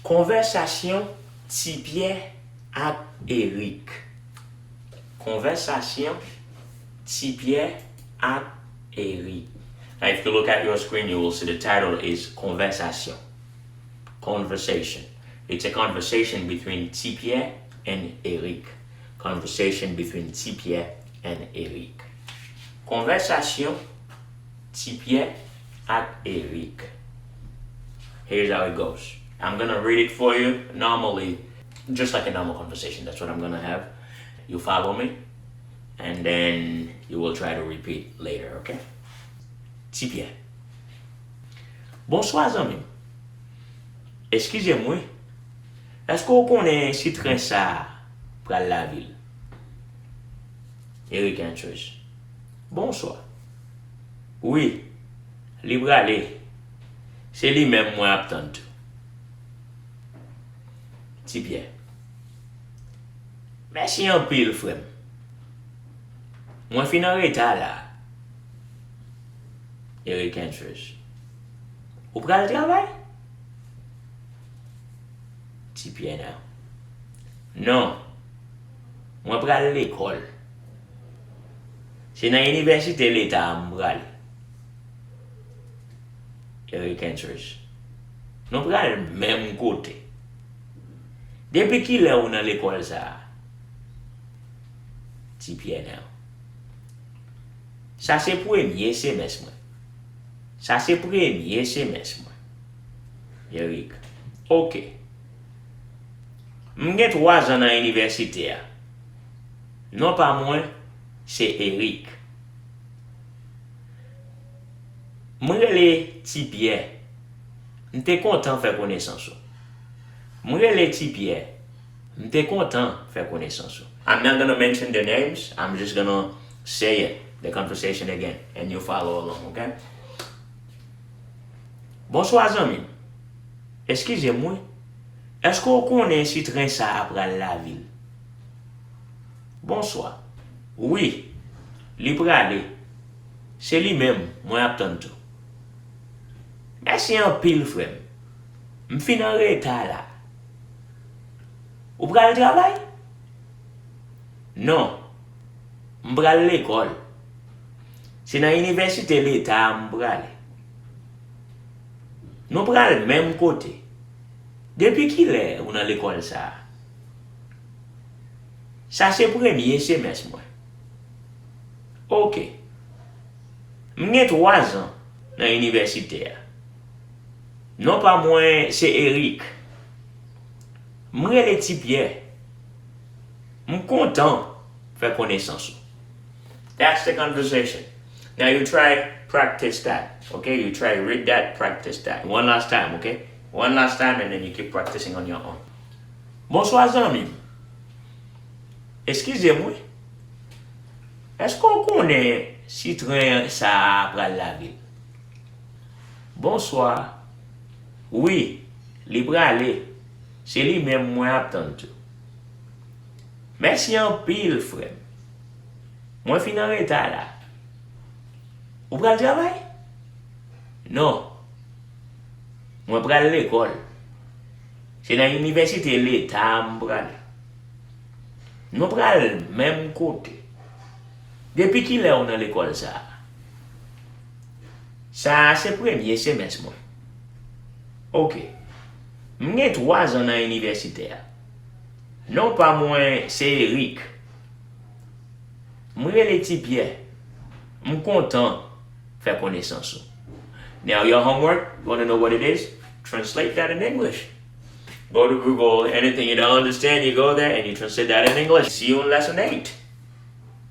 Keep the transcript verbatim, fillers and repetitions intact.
Konvèsasyon Ti Pyè ak Erik. Konvèsasyon Ti Pyè ak Erik. Now, if you look at your screen, you will see the title is Konvèsasyon. Conversation. It's a conversation between Ti Pyè and Erik. Conversation between Ti Pyè and Erik. Konvèsasyon Ti Pyè ak Erik. Here's how it goes. I'm gonna read it for you normally, just like a normal conversation. That's what I'm gonna have. You follow me, and then you will try to repeat later, okay? Ti Pyè. Bonswa, zanmi m. Eskize m, wi. Èske w konnen si tren sa a pral lavil? Erik answers. Bonswa. Wi, li prale. Se li menm mwen ap tann tou. Ti Pyè. Mèsi anpil, frè m. Mwen fin an reta la. Erik answers. Ou pral travay? Ti Pyè. Non. Mwen pral lekòl. Se nan inivèsite leta a m prale. Erik answers. Nou pral menm kote. Depi kilè ou nan lekòl sa a? Ti Pyè. Sa se premye semès mwen. Sa se premye semès mwen. Erik. Oke. M gen twa zan nan inivèsite a. Non pa mwen, se Erik. M rele Ti Pyè. M te kontan fè konesans ou. M rele Ti Pyè. M te kontan fè konesans ou. I'm not gonna mention their names. I'm just gonna say it, the conversation again, and you follow along, okay? Bonswa, zanmi m. Eskize m, wi. Èske w konnen si tren sa a pral lavil? Bonswa. Wi, li prale. Se li menm mwen ap tann tou. Mèsi anpil, frè m. M fin an reta la. Ou pral travay? Non. M pral lekòl. Se nan inivèsite leta a m prale. Nou pral menm kote. Depi kilè ou nan lekòl sa a? Sa se premye semès mwen. Oke. M gen twa zan nan inivèsite a. Non pa mwen se Erik. M rele Ti Pyè. M kontan fè konesans ou. That's the conversation. Now you try practice that, okay? You try read that, practice that. One last time, okay? One last time, and then you keep practicing on your own. Bonswa, zanmi m. Eskize m, wi. Èske w konnen si tren sa a pral lavil? Bonswa. Wi, li prale. Se li menm mwen ap tann tou. Mèsi anpil, frè m. Mwen fin an reta la. Ou pral travay? Non. Mwen pral lekòl. Se nan inivèsite leta a m prale. Nou pral menm kote. Depi kilè ou nan lekòl sa a? Sa a se premye semès mwen. Oke. M gen twa zan nan inivèsite a. Non pa mwen se Erik. M rele Ti Pyè. M kontan fè konesans ou. Now, your homework, you want to know what it is? Translate that in English. Go to Google, anything you don't understand, you go there and you translate that in English. See you in lesson eight.